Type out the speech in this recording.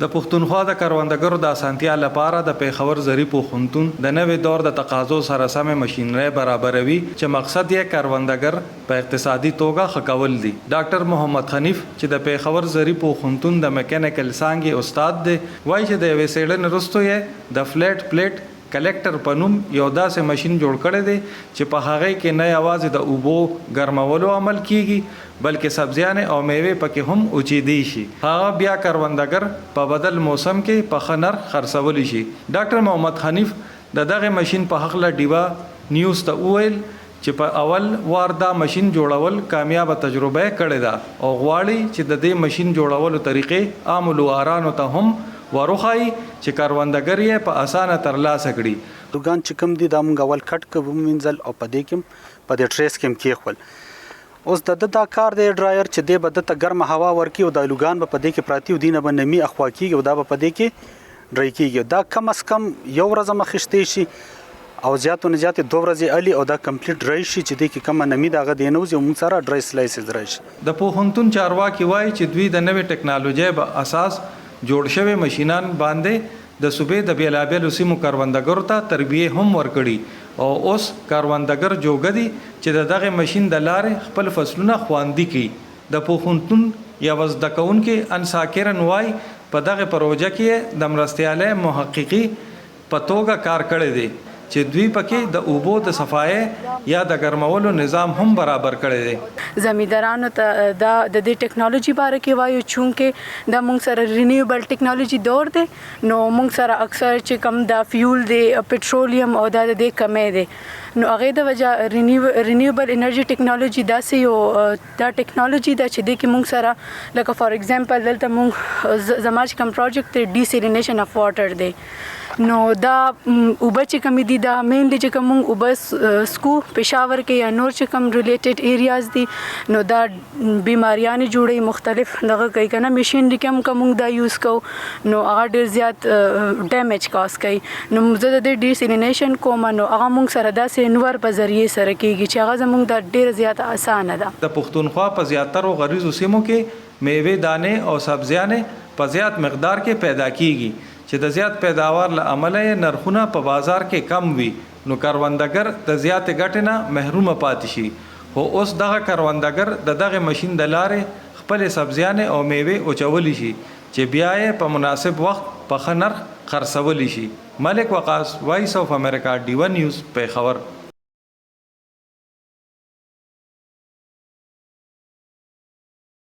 د پښتونخوا د کروندګرو د اسانتیا لپاره د پېښور زرعي پوهنتون د نوې دور د تقاضو سره سمې مشینرۍ برابروي چې مقصد یې کروندګر په اقتصادي توګه ښه کول دي. ډاکټر محمد حنیف چې د پېښور زرعي پوهنتون د میکانیکل څانګې استاد دی، وايي چې د یوې څېړنې وروسته یې د فلیټ پلیټ کلکټر په نوم یو داسې مشین جوړ کړی دی چې په هغې کې نه یوازې د اوبو ګرمولو عمل کیږي بلکې سبزیانې او میوې پکې هم وچیدی شي. هغه بیا کروندګر په بدل موسم کې په ښه نرخ خرڅولی شي. ډاکټر محمد حنیف د دغې مشین په هکله ډیوه نیوز ته وویل چې په اول وار دا مشین جوړول کامیابه تجربه یې کړې ده او غواړي چې د دې مشین جوړولو طریقې عامو لوهارانو ته هم وروښايي چې کروندګر یې په اسانه ترلاسه کړي. لوګان چې کوم دي دا مونږ اول کټ کړ ومینځل او په دې کې هم په دې ټریس کې هم کېښول. اوس د ده دا کار دی ډرایر چې دی به ده ته ګرمه هوا ورکړي او دا لوګان به په دې کې پراته او دینه به نمی اخوا کیږي او دا به په دې کې ډرای کیږي. دا کم از کم یو ورځ هم اخیستی شي او زیاتو نه زیاتې دوه ورځې الي او دا کمپلیټ ډرای شي چې دې کې کومه نمی ده هغه دې نه وځي او موږ سره ډرای سلایسز راشي. د پوهنتون چارواکي وايي چې دوی د نوې ټکنالوژۍ به اساس جوړ شوې مشینان باندې د صوبې د بېلابېلو سیمو کروندګرو ته تربیې هم ورکړي او اوس کروندګر جوګه دي چې د دغې مشین د لارې خپل فصلونه خواندي کړي. د پوهنتون یوه زده کوونکې انسا کرن وايي، په دغې پروژه کې یې د مرستیالې محققي په توګه کار کړی دی چې دوی په کې د اوبو د صفایۍ یا د ګرمولو نظام هم برابر کړی دی. زمیندارانو ته دا د دې ټکنالوژي باره کې وایو، چونکه دا موږ سره رینیوبل ټکنالوژي دور دی، نو موږ سره اکثر چې کوم دا فیول دی، پټرولیم او دا د دې کمی دی، نو هغې د وجه رینیوبل انرژي ټکنالوژي داسې یو دا ټکنالوژي ده چې دې کې موږ سره لکه فار ایگزامپل دلته موږ زما چې کوم پروجیکټ دی ډیسیلینیشن اف واټر دی، نو دا اوبه چې کومې دي، دا مینلی چې کوم موږ اوبه څکو پېښور کې یا نور چې کوم ریلیټډ ایریاز دي، نو دا بیماریانې جوړوي، مختلف دغه کوي که نه. مشینري کې هم که موږ دا یوز کوو نو هغه ډېر زیات ډیمیج کاز کوي. نو زه د دې ډیسیلینیشن کوم، نو هغه موږ سره داسې نور په ذریعه سره کیږي چې هغه زموږ دا ډېره زیاته اسانه ده. د پښتونخوا په زیاترو غریزو سیمو کې میوې، دانې او سبزیانې په زیات مقدار کې پیدا کیږي چې د زیات پیداوار له امله یې نرخونه په بازار کې کم وي، نو کروندګر د زیاتې ګټې نه محرومه پاتې شي، خو اوس دغه کروندګر د دغه مشین د لارې خپلې سبزیانې او میوې وچولی شي چې بیا یې په مناسب وخت په ښه نرخ خرڅولی شي. ملک وقاص، وایس اف امریکا، ډیوه نیوز، پېښور.